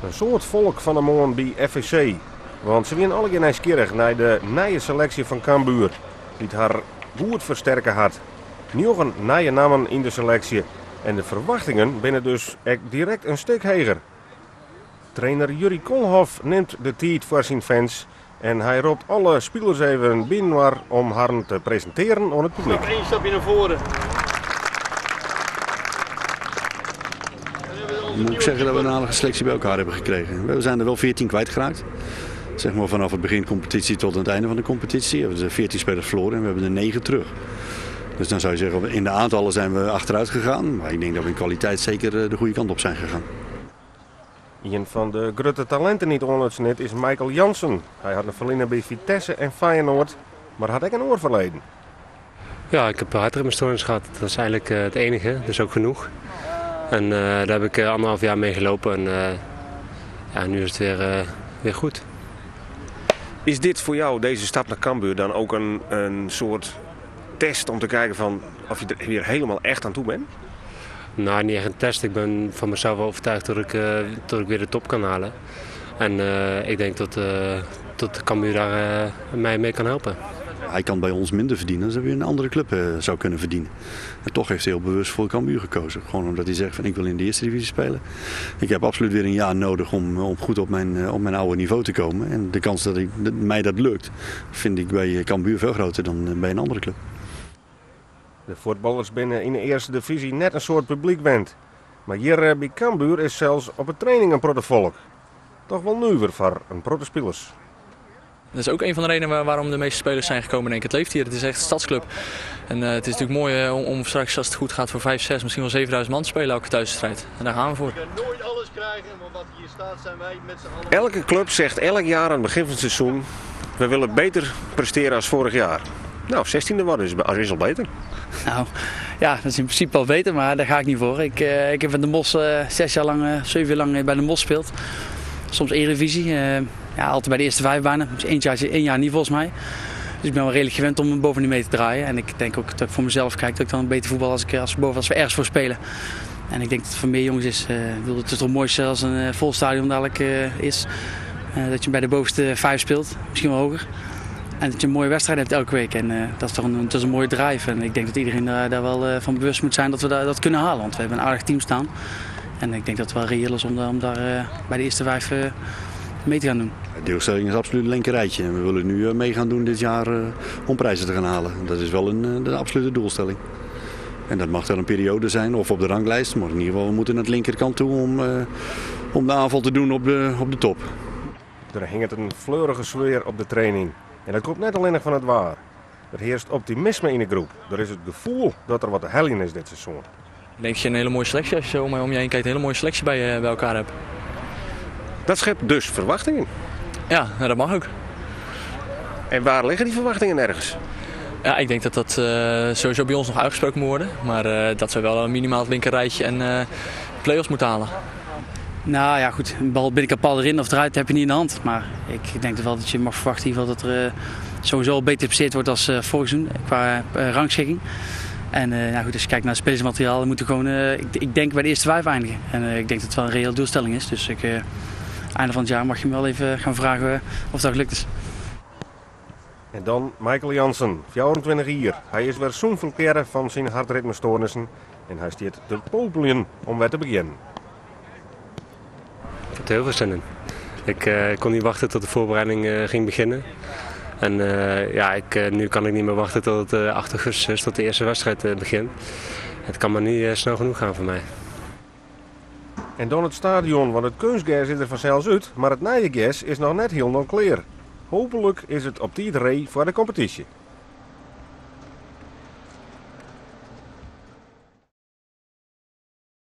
In soad folk fan 'e moarn by FVC, want se wiene allegear nijsgjirrich nei de nije seleksje fan Cambuur, dy't har goed fersterke hat. Njoggen nije nammen yn de seleksje en de ferwachtingen binne dus ek direkt in stik heger. Trainer Jurrie Koolhof nimt de tiid foar syn fans en hy ropt alle spilers even byinoar om harren te presintearjen oan it publyk. Eén stapje naar voren. Moet ik zeggen dat we een aardige selectie bij elkaar hebben gekregen. We zijn er wel 14 kwijtgeraakt. Zeg maar vanaf het begin competitie tot aan het einde van de competitie. We hebben er 14 spelers verloren en we hebben er 9 terug. Dus dan zou je zeggen, in de aantallen zijn we achteruit gegaan. Maar ik denk dat we in kwaliteit zeker de goede kant op zijn gegaan. Ien fan de grutte talinten dy't oanlutsen is, is Michael Jansen. Hy hat in ferline by Vitesse en Feyenoord, mar hat ek in oar ferleden. Ja, ik heb hartritmestoornis gehad. Dat is eigenlijk het enige, dus ook genoeg. En daar heb ik anderhalf jaar mee gelopen en ja, nu is het weer goed. Is dit voor jou, deze stap naar Cambuur, dan ook een soort test om te kijken van of je er weer helemaal echt aan toe bent? Nou, niet echt een test. Ik ben van mezelf wel overtuigd dat ik weer de top kan halen. En ik denk dat Cambuur daar mij mee kan helpen. Hij kan bij ons minder verdienen dan hij in een andere club zou kunnen verdienen. En toch heeft hij heel bewust voor Cambuur gekozen. Gewoon omdat hij zegt van ik wil in de eerste divisie spelen. Ik heb absoluut weer een jaar nodig om goed op mijn oude niveau te komen. En de kans dat mij dat lukt, vind ik bij Cambuur veel groter dan bij een andere club. De fuotballers binne yn de earste divyzje net in soad publyk wend. Mar hjir by Cambuur is sels op de training in protte folk. Dochs wol nuver foar in protte spilers. Dat is ook een van de redenen waarom de meeste spelers zijn gekomen, denk ik. Het leeft hier, het is echt een stadsclub. En het is natuurlijk mooi om straks, als het goed gaat, voor 5, 6, misschien wel 7000 man te spelen elke thuiswedstrijd. En daar gaan we voor. Je kunt nooit alles krijgen, want wat hier staat zijn wij met z'n allen. Elke club zegt elk jaar aan het begin van het seizoen, we willen beter presteren als vorig jaar. Nou, 16e worden is al beter. Nou, ja, dat is in principe al beter, maar daar ga ik niet voor. Ik heb in Den Bosch 6 jaar lang, 7 jaar lang bij Den Bosch gespeeld. Soms Eredivisie, ja, altijd bij de eerste 5 bijna. Dus één jaar niet volgens mij. Dus ik ben wel redelijk gewend om boven die mee te draaien. En ik denk ook dat ik voor mezelf kijk dat ik dan beter voetbal als we ergens voor spelen. En ik denk dat het voor meer jongens is. Het is toch mooi als een vol stadion dadelijk is. Dat je bij de bovenste 5 speelt, misschien wel hoger. En dat je een mooie wedstrijd hebt elke week. En dat is toch een, dat is een mooie drive. En ik denk dat iedereen daar wel van bewust moet zijn dat we dat kunnen halen. Want we hebben een aardig team staan. En ik denk dat het wel reëel is om daar bij de eerste 5 mee te gaan doen. De doelstelling is absoluut een linker rijtje. En we willen nu mee gaan doen dit jaar om prijzen te gaan halen. Dat is wel de absolute doelstelling. En dat mag dan een periode zijn of op de ranglijst. Maar in ieder geval we moeten naar de linkerkant toe om de aanval te doen op de top. Er hinget in fleurige sfear op de training. En dat komt net alleen fan it waar. Der hearsket optimisme yn de groep. Der is it gefoel dat der wat te heljen is dit seizoen. Ik denk dat je een hele mooie selectie, als je zo om je heen kijkt, een hele mooie selectie bij elkaar hebt. Dat schept dus verwachtingen. Ja, dat mag ook. En waar liggen die verwachtingen ergens? Ja, ik denk dat dat sowieso bij ons nog uitgesproken moet worden. Maar dat we wel een minimaal het linker rijtje en play-offs moeten halen. Nou ja, goed, een bal binnenkant paal erin of eruit heb je niet in de hand. Maar ik denk wel dat je mag verwachten in ieder geval dat er sowieso al beter gepresteerd wordt als vorig seizoen qua rangschikking. En als je kijkt naar het spelersmateriaal, dan moeten we gewoon, ik denk bij de eerste 5 eindigen. En ik denk dat het wel een reële doelstelling is. Dus einde van het jaar mag je me wel even gaan vragen of dat gelukt is. En dan Michael Jansen, 24 jier. Hy is wer sûn ferklearre fan syn hertritmestoarnissen en hy stiet te popeljen om wer te begjinnen. Ik heb er heel veel zin in. Ik kon niet wachten tot de voorbereiding ging beginnen. En nu kan ik niet meer wachten tot het 8 augustus is, tot de eerste wedstrijd begint. Het kan maar niet snel genoeg gaan voor mij. En dan it stadion, want it keunstgers is der fansels út, mar it nije gers is noch net hielendal klear. Hooplik is it op tiid ree foar de kompetysje.